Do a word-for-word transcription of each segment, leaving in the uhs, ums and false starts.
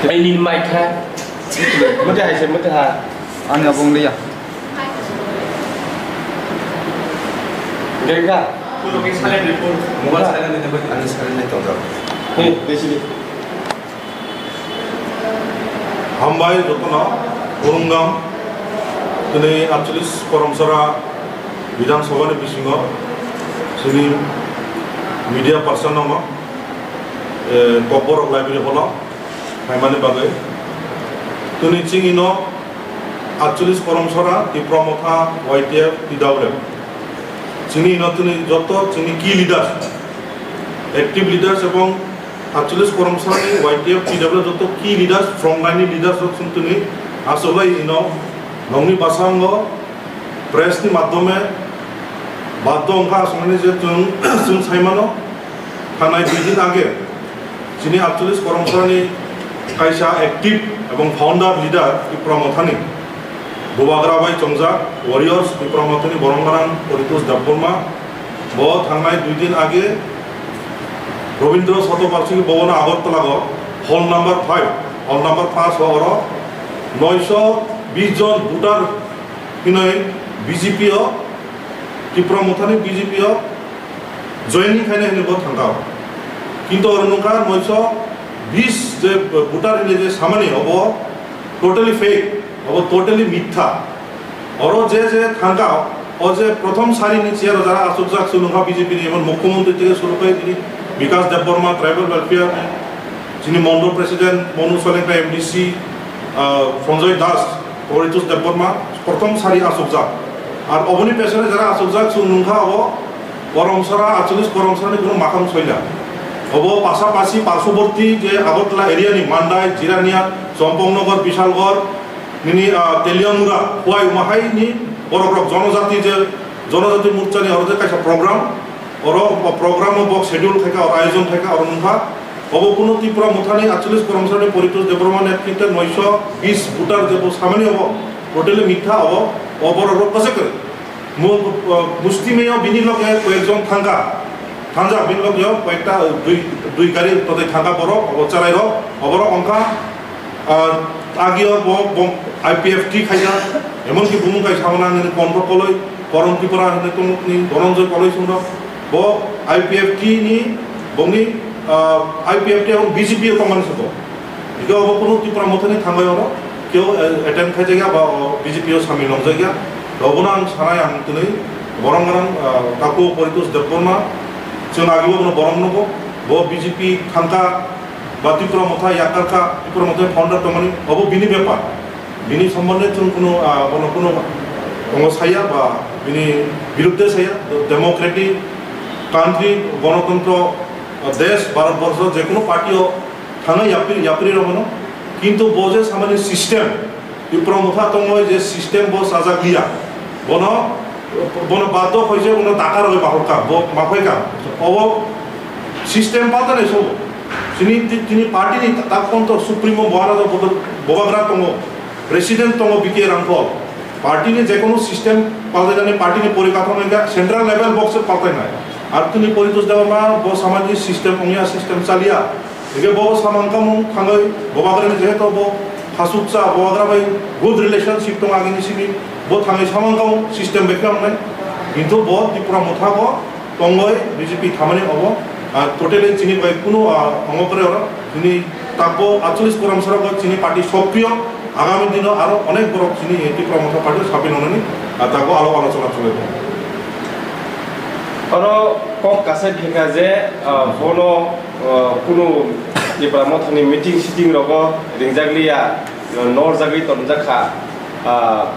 Ai nini mai kha. Mate hai se, mate ha. Ani abong liya. Gengga. Mobile silent ni, ani silent ni tong jak. He, dei sini. Hambai jotono, khulumgam. Tini aatchalish Koramsara Bidhan Sabha ni bisingo chini media person no, eh, Kokborok Library Hall o phaimani bagwi. Tini chini no aatchalish Koramsara, Tipra Motha, Y T F, T W F. Chini no tini joto chini key leaders, active leaders ebong aatchalish Koramsara ni Y T F, T W F joto key leaders, frontline ni leaders rok chwng tini achuklai ino nongni bwskango press ni madhyome baddo wngkha aswknani je chwng, chwng sai mano, thangnai dui din age chini aatchalish Koramsara ni kaisa active ebong founder leader Tipra Mothani bubagra bai chongjak warriors Tipra Mothani borok gwnang Paritosh Debbarma. Bo thangnai dui din age Rabindra Shatobarshiki Bhavan Agartala o hall number five, hall number paanch o oro noisho bish jon voter hinoi B J P o, Tipra Mothani B J P o joining khainai hinoi bo thangkha. Kintu oro nungkha noisho bish je voter hinoi je samani obo totally fake, obo totally mitha. Oro je je thangkha, o je prothom sari ni chair o jara achukjak chwng nungkha B J P ni emon mukhyamantri theke suru khai tini Bikash Debbarma, tribal welfare ni, chini mondol president Monu Solengta, M D C, ah, Sanjoy Das, Paritosh Debbarma, prothom sari achukjak. Ar oboni pesore jara achukjak chwng nungkha obo Koramsara, aatchalish Koramsara ni kuno makham soila. Obo pasapasi parsoborti je Agartala area ni Mandai, Jirania, Champaknagar, Bishalgarh, nini, ah, Teliamura, Khowai, Umahai ni borok rok jonojati je, Jonojati Morcha ni oro je kaisa program, oro o program o bok schedule khaikha, oro ayojon khaikha, oro nungkha. Obo kuno Tipra Mothani aatchalish Koramsara ni Paritosh Debbarma netritwe noisho bish voter je bo samani obo, totally mitha obo, obo borok rok kwchak kwrwi. Mu-, uh, musti meyo bini loge koyekjon thangkha. Thangjak bini loge o koyekta, uh, dui, dui gari totwi thangkha borok, obo cherai rok, oborok wngkha, uh, agio bo, bo I P F T khaijak, emonki bumung kaisa hwnna nini Kondo Koloi, Koron Tripura hinwi tongmani Dhananjay Koloi song rok, bo I P F T ni, bongni, uh, I P F T ang B J P o tongmani se bo. Hingke obo kunu Tipra Mothani thangbai oro keo, eh, attend khaijak ya ba o B J P o samil nongjak ya. To obono ang sanai ang twnwi borok gwnang, ah, takhuk Paritosh Debbarma, chwng agebo bono borok nugo, bo B J P thangkha ba Tipra Motha yakarkha, Tipra Motha founder tongmani, obo bini bepar. Bini sombonde chwng kunu, ah, bono kunu tongo saya ba bini birudde saya, democratic country, gonotontro, ah, desh, Bharat borsho, je kunu party o thangwi yapri, yapri rw mano. Kintu bo je samani system, Tipra Motha tongwi je system bo chajak liya, bono, bono baddo khaise bono dakar rwi bahor ka, bo maphai ka. Obo system palta nai sobo. Chini, chini party ni tak ponto supremo bo ara do bodo, bobagra tongo, president tongo B K Rangkhol. Party ni je kono system paltai nani, party ni porikathomo hingka central level box paltai nai. Ar tini Paritosh Debbarma bo samani system ongya, system chaliya. Hingke bo samang kamung thangwi bobagrani jehetu bo hasuksa, bobagra bai good relationship tong agini simi, bo thangwi samang kamung system bekhe wngnai. Kintu bo Tipra Motha bo tongwi B J P thamani obo, ah, totally chini bai kunu, ah, ongo kore oro. Chini takbo aatchalish Koramsara bo chini party sokpriyo. Agami dino aro onek borok chini Tipra Motha party sapi nonani, ah, takbo alo alochona chole. Oro kok kaisa phikha je, ah, bono, ah, kunu Tipra Mothani meeting sitting rogo ringjak liya, norjagwi tonjak kha, ah,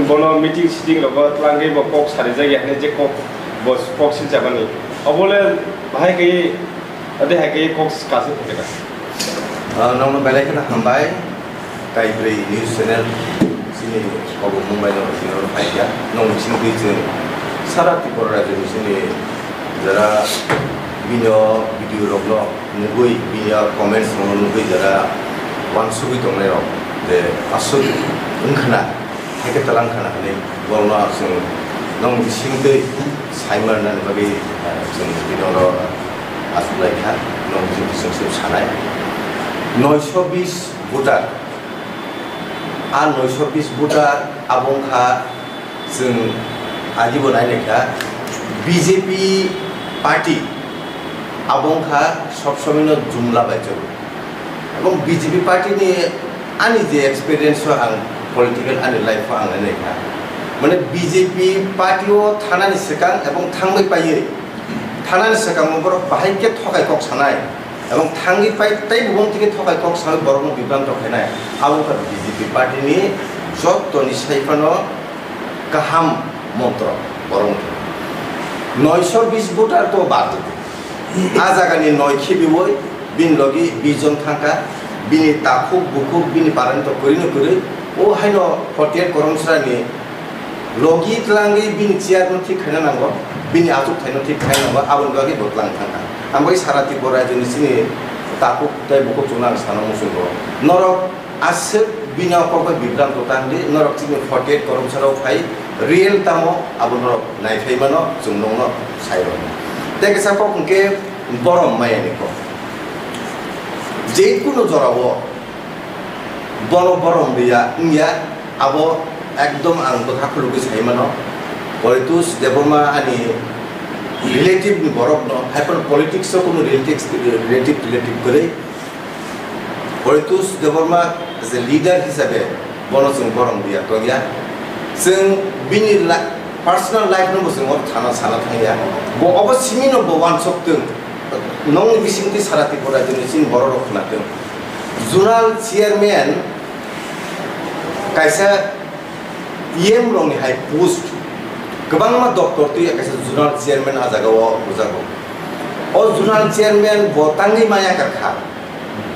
bono meeting sitting rogo twlangwi bo kok sarijak ya hinwi je kok, bo kok siljabani. Obole bahai khe Ade hai khe kok kaisa phikha. Ah, nokno belai kheno hambai. Kaibrwi news channel chini Kabo Mumbai no chini oro phaikha. Nokni simi twi chwng sara Tripura rajyoni chini jara bini o video rokno nugwi, bini o comments rokno nugwi jara uansugwi tongnai rok je aswk wngkhna. Haikhe twlang khana hinwi borokno chwng nokni bisingtwi saimanani bagwi, eh, chwng bini oro achuk lai kha, nokni bisingtwi chwng sanai. Noisho bis voter, a noisho bis voter abo wngkha chwng ajibo nainaikha B J P party, abo wngkha sob somoino jumla bai chwng. Ebong B J P party ni ani je experience o ang political ani life o ang nainaikha, mane B J P party o thanani swkang ebong thangbai paiwi thanani swkango borok bahai khe thokai kok sanai. Ebong thangwi pai tei bubung thike thokai kok sawi borokno bibranto khainai. Abo wngkha B J P party ni jottoni sai phano kaham montro borok wngkha. Noisho bis voter to bad di. A jagani noi khibiwi bini logi bis jon thangkha. Bini takhuk bukhuk bini parani to kwrwino kwrwi. O haino forty eight koromsrani logi tlangwi bini chair no thik khaina nango, bini achuk thaino thik khaina nango, aboni bagwi bo tlang thangkha. Ang bai sara Tripura rajyoni chini takhuk tei bukhuk chwngno ang sana muchungo. Norok aswk bini o kok bai bibranto tangdi, norok chini forty eight koromsarok hai real tamo abo norok naiphai mano, chwng nokno sai rw. Tei kisa kok hwnkhe borom maya ni kok. Je kunu jorao bono borom riya wngya, abo ekdom ang bwkha khulugwi sai mano. Poitus Debbarma ani relative ni borok no, hai phano politics o kunu relative, relative, relative kwrwi. Poitus Debbarma as a leader hisabe bono chwng borom riya tongya. Chwng bini la-, personal life no bo chwng oro thana sana thangya. Bo obo simi no bo uansuk twng. Nokni bisingtwi sara Tripura rajyoni chini borok rok khna twng. Zonal chairman kaisa E M rokni hai post kwbangma doptor twi kaisa zonal chairman a jaga o rwjago. O zonal chairman bo tangwi ma yakar kha,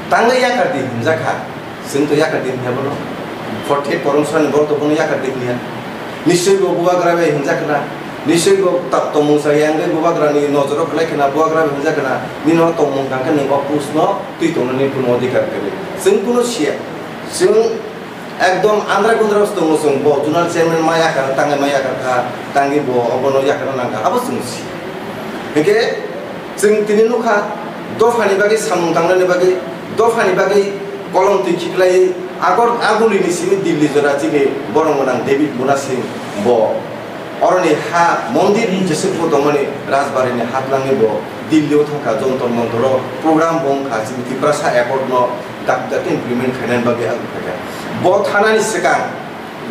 tangwi yakar di hinjak kha, chwng to yakar di hinya bono. Forty eight koromsani borok to bono yakar di hinya. Nischoi bo bubagra bai hinjak khna, nischoi bo ta-, tongmung chaya wngwi bubagrani nojoro kwlai khna, bubagra bai hinjak khna, nini no tongmung tang khe nwng o post no twi tongnani kuno adhikar kwrwi. Chwng kuno siya. Chwng ekdom andra kundra se tongo chwng, bo zonal chairman ma yakar, tangwi ma yakar kha, tangwi bo obono yakar nang kha, abo chwng si. Hinkhe chwng tini nukha, dophani bagwi samung tangnani bagwi, dophani bagwi kolom twi khiklai, agor agulini simi Delhi jora chini borok gwnang David Munasing bo. Oroni ha mondir jeswk bo tongmani Rajbari ni ha twlangwi bo Delhi o thangkha, Jontor Montor o program bo wngkha, chini Tiprasa Accord no dakti dakti implement khainani bagwi ang khaikha. Bo thanani swkang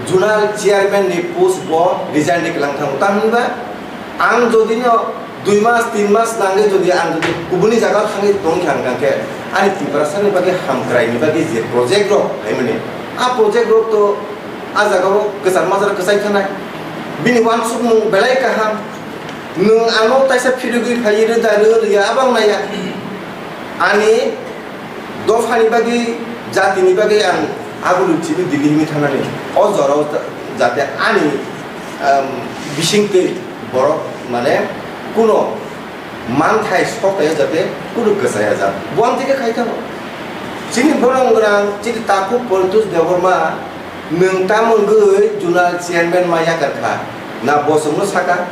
zonal chairman ni post bo resign ni kwlang thango. Tamhinba ang jodi no dui mas, tin mas nangwi jodi ang jodi kubuni jaga o thangwi tongkha hwnkha khe ani Tiprasa ni bagwi hamkrai ni bagwi je project rok phaimani, a project rok to a jaga o kwchar majra kwchai thanai. Bini uansukmung belai kaham. Nwng ano taisa phirigwi phaiwi rwda rw rwya abang naiya. Ani dophani bagwi, jatini bagwi ang aguluk chibi Delhi himwi thanani. O jorao ja-, jate ani, um, bisingtwi borok mane kuno manthai soktaio jate kuno kwchaya jak. Bo ang thike khai thango. Chini borok wngwrang, chini takhuk Politus Debbarma, nwng tamo wngwi zonal chairman ma yakar kha? Na bo chwngno saka?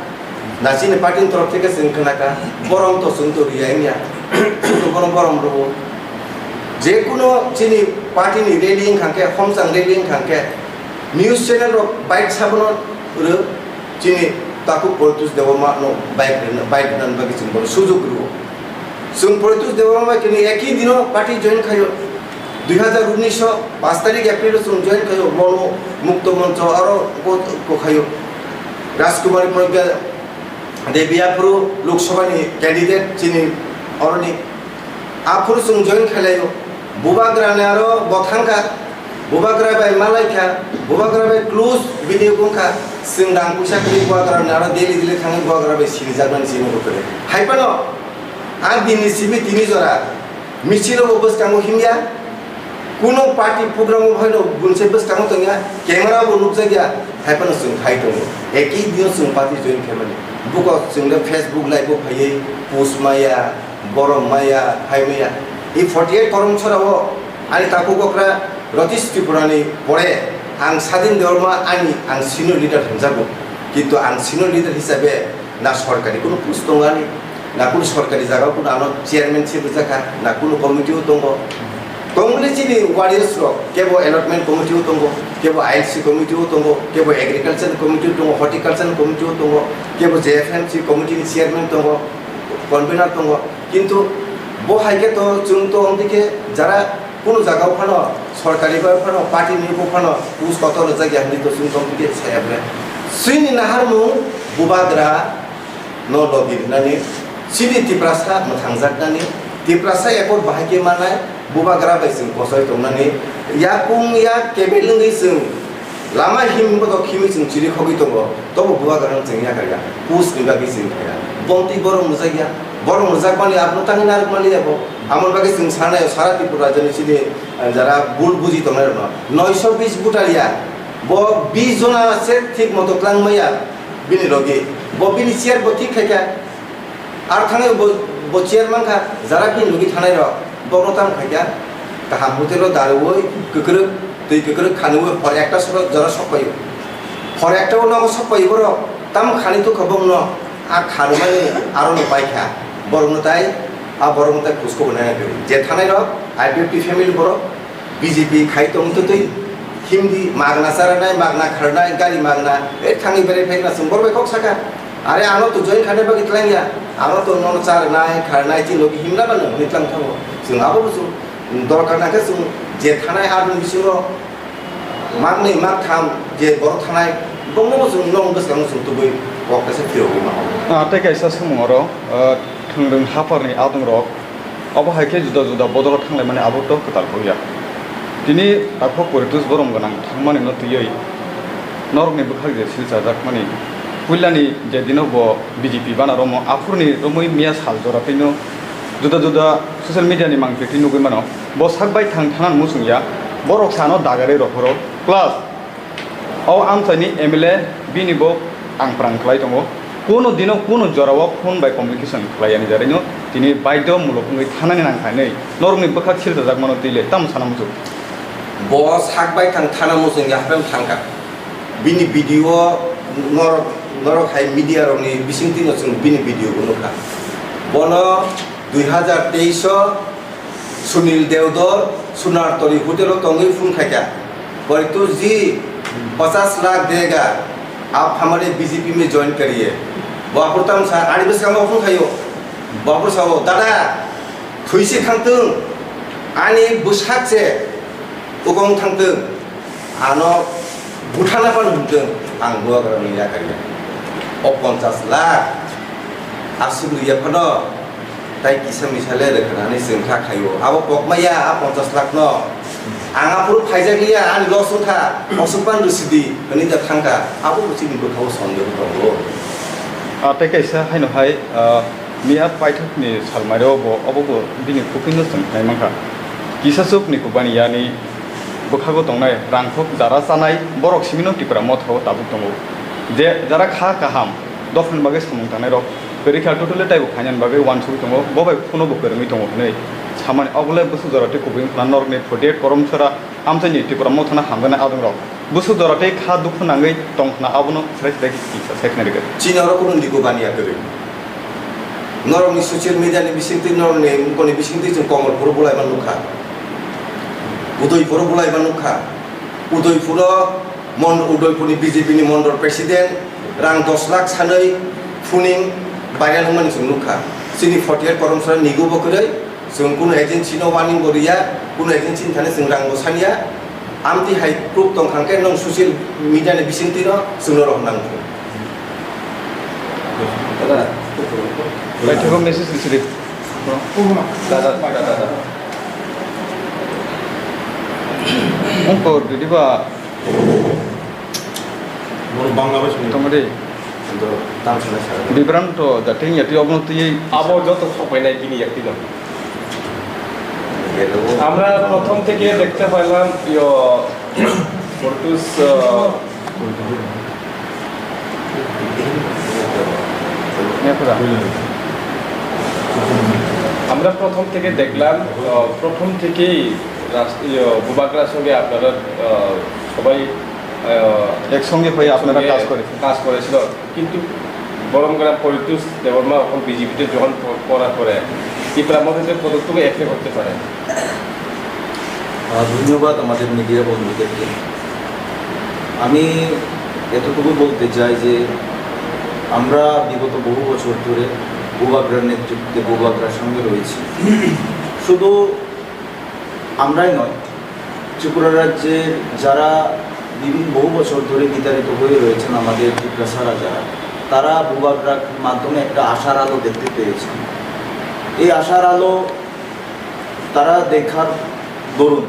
Na chini party ni torof theke chwng khna kha? Borom to chwng to riya wngya. Chwng to borom borom rwo. Je kuno chini party ni rally wngkha khe, homchang rally wngkha khe, news channel rok bike sabono rw, chini takhuk Politus Debbarma no bike rwna, bike rwna bagwi chwng bono sujuk rwo. Chwng Politus Debbarma bai kini eki dino party join khayo. Dui hazar unis o paanch tarik April o chwng join khayo, bono Mukto Moncho aro ko, ko khayo. Rajkumari Pragya Devi aphuru Lok Sabha ni candidate chini oroni. Aphuru chwng join khailaio. Bubagra ni aro bo thangkha. Bubagra bai malaikha. Bubagra bai close video bungkha. Chwng rang puisa kwrwi Bubagra ni aro daily daily thangwi Bubagra bai sinijakmani sini bo kwrwi. Hai phano a dini simi tini jora. Michilo bo bwskango himya, kuno party program o phaino bunse bwskango tongya, camera bo nukjakya, hai phano chwng khai tongo. Ekhi dino chwng party join khaimani. Buko chwngno Facebook live o phaiwi post maya, borom maya, hai maya. I forty eight korom chora o ani takhuk okra Ratish Tripura ni pore ang Sadin Debbarma ani ang senior leader hinjago. Kintu ang senior leader hisabe na sorkari kuno post tongani, na kuno sorkari jaga o kuno ano chairman se rwjakha, na kuno committee o tongo. Warriors rok kebo allotment committee o tongo, kebo I L C committee o tongo, kebo agriculture committee o tongo, horticulture committee o tongo, kebo J F M C committee ni chairman tongo, convener tongo. Kintu bo hai khe to chwng to wng dikhe jara kunu jaga o phano sorkari bai phano party ni bo phano post kotor rwjak ya hinwi to chwng to wng dikhe saya ble. Chini naharmung bubagra no logi rwnani, chini Tiprasa mwthangjaknani, Tiprasa accord bahai khe manai, bubagra bai chwng kochoi tongnani, yakung yak kebel wngwi chwng lama him bodo khimwi chwng chiri khogwi tongo, tobo bubagra no chwng yakarya, post ni bagwi chwng thaya. Bomtwi borok mwjakya, borok mwnjakmani abono tangwi narwkmani abo. Amoni bagwi chwng sanai sara Tripura rajyoni chini, eh, jara bul buji tongnai rokno noisho bis voter ya, bo bis jona se thik moto twlang maya. Bini logi bo bini chair bo thik khaikha. Ar thangwi bo, bo chair mankha, jara bini logi thanai rok, bokno tamo khaikha, kaham hotel o darwi kwkrwk, twi kwkrwk khanwi hor ekta soro jora sok paio. Hor ekta o nogo sok paio borok, tamo khani tukha bokno, a khanmani aro no paikha, borokno tai, a borokno tai kusko bo nai kwrwi. Je thanai rok, I P F T family borok, B J P khai tong twtwi, Hindi magna charanai, magna kharnai, gari magna, e thangwi berai phaikna chwng borok bai kok saka. Are ano to join khainai bagwi tlang ya, ano to nono charanai, kharnai, chini logi himna mano hwnwi tlang thango. Chwng abo bo chwng dorkar nangkhe chwng je thanai adoni bisingo maknwi maktham je borok thanai, bongno bo chwng nong bwskango chwng tubui kok kaisa phirogwi mano. Ah, tei kaisa samung oro, ah, thwngrwng hapharni adongrok Obo hai khe juda juda bodolo thanglaimani abo to kwtal wngya. Tini takhuk Poritus borom gwnang thangmani no twiwi norokni bwkhak je silchajakmani puilani je dino bo B J P bana romo aphurni romwi miya sal jora twi no juda juda social media ni mangpili twi nugwi mano. Bo sak bai thang thangnani muchung ya, borok sano dagarwi rohoro plus O amchaini M L A bini bo ang phrang khlai tongo. Kuno dino kuno jorao phone bai communication khlai yani jarino tini baidho muluk wngwi thanani nang khainwi norokni bwkhak silchajak mano twi le tamo sana muchung. Bo sak bai thang thana muchung ya haphai thangkha. Bini video norok, norok hai media rokni bisingtwi no chwng bini video bo nukha. Bono dui hazar teis o Sunil Deodor, Sunartori hotel o tongwi phone khaikha. Poritus ji, pachas lakh dega, aap hamare B J P mein join kariye. Bo aphuru tamo sa, ani bwskango phone khaio. Bo aphuru sao, dada, thwisi thangtwng, ani bwsak se ukong thangtwng. Ano buthana phano hwnkhe ang bubagrano yakarya. O ponchas lakh aswk rwya phano tai kisa misa le rwkhanani chwng kha khaio. Abo pokmaya a ponchas lakh no. Ang aphuru phaijakliya, ani loss wngkha, oswk pan rwsidi hwnwi da thangkha. Abo bo chini bwkhao sondeho tongo. Ah, tei kaisa haino hai, ah, Miya paithakni salmairok bo obo bo bini khukui no chwng khnai mankha. Kisa chukni kubani yani bwkhago tongnai rangkhok jara chanai borok simino Tipra Motha o tabuk tongo. Je jara kha kaham dophani bagwi samung tangnairok kwrwi kha totally taibo khainani bagwi uansugwi tongo, bo bai phone o bo kwrwngwi tongo hwnwi samani obo le bwswk jora tei kubui wngkha norokni forty eight Koromsora amchaini Tipra Mothano hamjaknai adongrok. Bwswk jora tei kha dukhu nangwi tong khna abono srai srai kisa sai khna rwgwi. Chini oro kunu nigo baniya kwrwi. Norokni social media ni bisingtwi, norokni mukoni bisingtwi chwng Komolpuro bulai ma nukha. Udaipuro bulai ma nukha. Udaipuro mon-, Udaipurni B J P ni mondol president rang dos lakh sanwi phuning viral wngmani chwng nukha. Chini forty eight Koromsora nigo bo kwrwi. Chwng kunu agency no warning bo riya, kunu agency ni thani chwng rang bo saniya. Amtwi hai proof tong kha khe nwng social media ni bisingtwi no chwng no rohor nang thung. Paithakgo message rwsidi. Da, da, da, da, da. Ungko didi ba Bono Bangla bai songwi tongmani. Ando tang sana sara. Bibranto jate yati obono twi abo joto sokpainai bini yakti no. Hello. আমরা প্রথম থেকে দেখতে পাইলাম, ইয়ো, পর্তুস, আহ, Yakura. আমরা প্রথম থেকে দেখলাম, আহ, প্রথম থেকেই রাস-, ইয়ো, বুবাগ্রার সঙ্গে আপনারা, আহ, সবাই, আহ, একসঙ্গে হয়ে আপনারা একসঙ্গে কাজ করেছেন। কাজ করেছিল। কিন্তু বরমগ্রাম পরিতোষ দেববর্মা এখন বিজেপিতে জয়েন ক-, করার পরে ত্রিপুরা মধ্যে কতটুকু এফেক্ট হতে পারে? আহ, ধন্যবাদ আমাদের মিডিয়া বন্ধুদেরকে। আমি এতটুকু বলতে চাই যে আমরা বিগত বহু বছর ধরে বুবাগ্রার নেতৃত্বে বুবাগ্রার সঙ্গে রয়েছি। শুধু আমরাই নয়, ত্রিপুরা রাজ্যের যারা বিভিন্ন বহু বছর ধরে বিতাড়িত হয়ে রয়েছেন আমাদের তিপ্রাসারা যারা, তারা বুবাগ্রার মাধ্যমে একটা আশার আলো দেখতে পেয়েছেন। এই আশার আলো তারা দেখার দরুন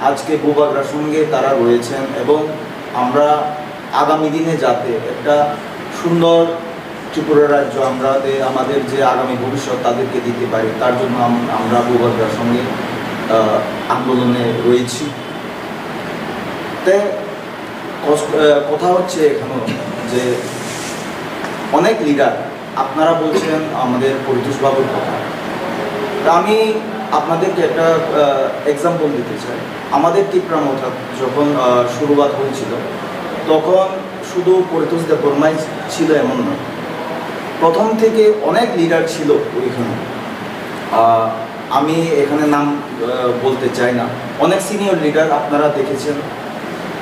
আজকে বুবাগ্রার সঙ্গে তারা রয়েছেন এবং আমরা আগামী দিনে যাতে একটা সুন্দর ত্রিপুরা রাজ্য, আমরা যে, আমাদের যে আগামী ভবিষ্যৎ তাদেরকে দিতে পারি, তার জন্য আম-, আমরা বুবাগ্রার সঙ্গে, আহ, আন্দোলনে রয়েছি। তে কস-, আহ, কথা হচ্ছে এখানে যে অনেক লিডার, আপনারা বলছেন আমাদের পরিতোষ বাবুর কথা, তা আমি আপনাদেরকে একটা, আহ, এক্সাম্পল দিতে চাই। আমাদের তিপ্রা মথা যখন, আহ, শুরুয়াত হয়েছিল, তখন শুধু পরিতোষ দেববর্মাই ছিল এমন নয়, প্রথম থেকে অনেক লিডার ছিল ওইখানে। আহ, আমি এখানে নাম, আহ, বলতে চাই না, অনেক সিনিয়র লিডার আপনারা দেখেছেন,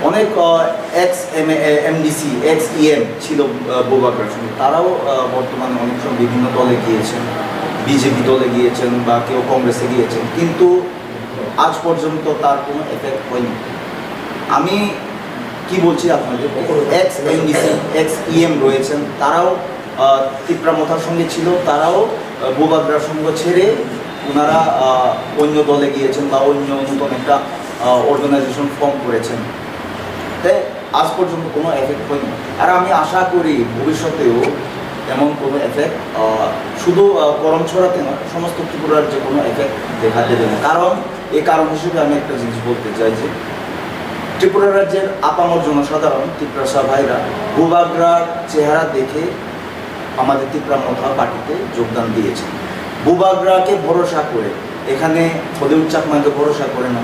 অনেক, আহ, ex M A, M D C, ex E M ছিল, আহ, বুবাগ্রার সঙ্গে, তারাও, আহ, বর্তমানে অনেক সময় বিভিন্ন দলে গিয়েছেন, বিজেপি দলে গিয়েছেন বা কেউ কংগ্রেসে গিয়েছেন, কিন্তু আজ পর্যন্ত তার কোনো এফেক্ট হয়নি। আমি কি বলছি আপনাদের, ex M D C, ex E M রয়েছেন, তারাও, আহ, তিপ্রা মথার সঙ্গে ছিল, তারাও, আহ, বুবাগ্রার সঙ্গ ছেড়ে ওনারা, আহ, অন্য দলে গিয়েছেন বা অন্য নতুন একটা, আহ, অর্গানাইজেশন ফর্ম করেছেন। তাই আজ পর্যন্ত কোনো এফেক্ট হয়নি। আর আমি আশা করি ভবিষ্যতেও এমন কোনো এফেক্ট, আহ, শুধু, আহ, করমছড়াতে নয়, সমস্ত ত্রিপুরার যে কোনো এফেক্ট দেখা দেবে না। কারণ, এই কারণ হিসেবে আমি একটা জিনিস বলতে চাই যে ত্রিপুরা রাজ্যের আপামর জনসাধারণ, তিপ্রাসা ভাইরা বুবাগ্রার চেহারা দেখে আমাদের তিপ্রা মথা পার্টিতে যোগদান দিয়েছেন। বুবাগ্রাকে ভরসা করে, এখানে হলিউড চাকমাকে ভরসা করে না,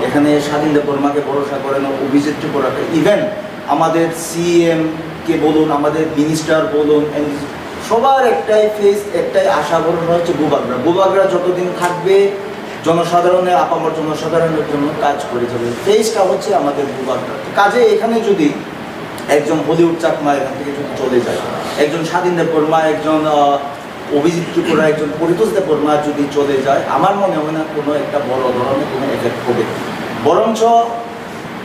এখানে স্বাধীন দেববর্মাকে ভরসা করে না, অভিজিৎ ত্রিপুরাকে, ইভেন আমাদের সি এম কে বলুন, আমাদের মিনিস্টার বলুন, এম ডি সি, সবার একটাই ফেস, একটাই আশা ভরসা হচ্ছে বুবাগ্রা। বুবাগ্রা যতদিন থাকবে, জনসাধারণের, আপামর জনসাধারণের জন্য কাজ করে যাবে। ফেসটা হচ্ছে আমাদের বুবাগ্রা। কাজে এখানে যদি একজন হলিউড চাকমা এখান থেকে যদি চলে যায়, একজন স্বাধীন দেববর্মা, একজন, আহ, অভিজিৎ ত্রিপুরা, একজন পরিতোষ দেববর্মা যদি চলে যায়, আমার মনে হয় না কোনো একটা বড় ধরনের কোনো এফেক্ট হবে। বরঞ্চ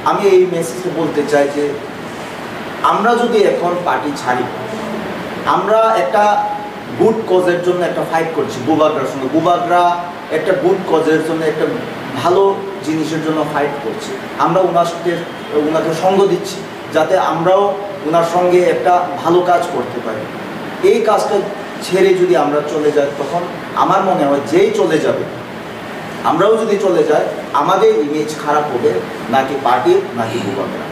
আমি এই মেসেজটা বলতে চাই যে আমরা যদি এখন পার্টি ছাড়ি, আমরা একটা গুড কজের জন্য একটা ফাইট করছি বুবাগ্রার সঙ্গে। বুবাগ্রা একটা গুড কজের জন্য, একটা ভালো জিনিসের জন্য ফাইট করছে। আমরা ওনার সাথে, ওনাকে সঙ্গ দিচ্ছি, যাতে আমরাও ওনার সঙ্গে একটা ভালো কাজ করতে পারি। এই কাজটা ছেড়ে যদি আমরা চলে যাই, তখন আমার মনে হয় যেই চলে যাবে, আমরাও যদি চলে যাই, আমাদের ইমেজ খারাপ হবে, নাকি পার্টির, নাকি বুবাগ্রা।